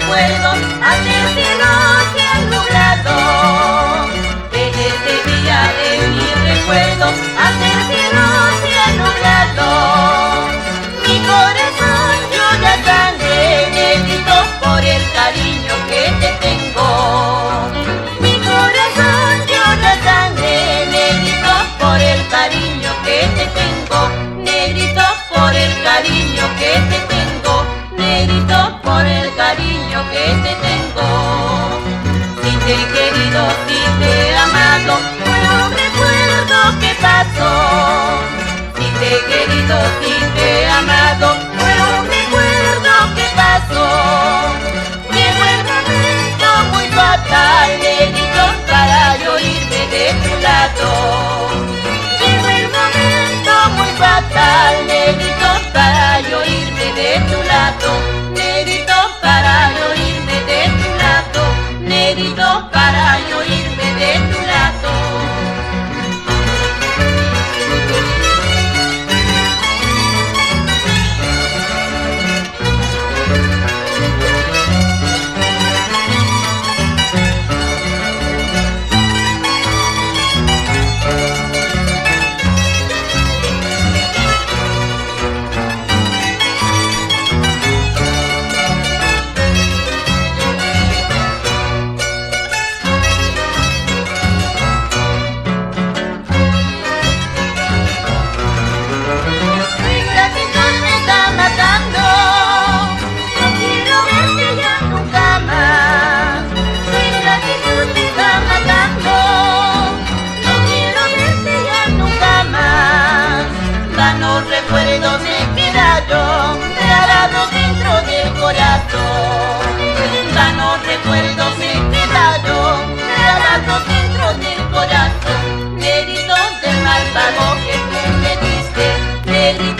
recuerdos hasta el cielo se ha nublado. En este día de mi recuerdo hasta el cielo se ha nublado. Mi corazón llora sangre, negrito, por el cariño que te tengo. Mi corazón llora sangre, negrito, por el cariño que te tengo. Negrito, por el cariño que te tengo. Negrito, por el cariño que te tengo. Si te he querido, si te he amado, fue un recuerdo que pasó. Si te he querido, si te he amado, fue un recuerdo que pasó. Llegó el momento muy fatal, negrito, para yo irme de tu lado. Llegó el momento muy fatal, negrito, para yo irme de tu lado. Negrito, para yo irme de tu lado. Negrito, para yo irme de tu lado. Tu ingratitud me está matando, no quiero verte ya nunca más. Tu ingratitud me está matando, no quiero verte ya nunca más. Vanos recuerdos me quedaron grabados dentro del corazón. Vanos recuerdos me quedaron grabados dentro del corazón. Negrito, del mal pago que tú me diste, negrito.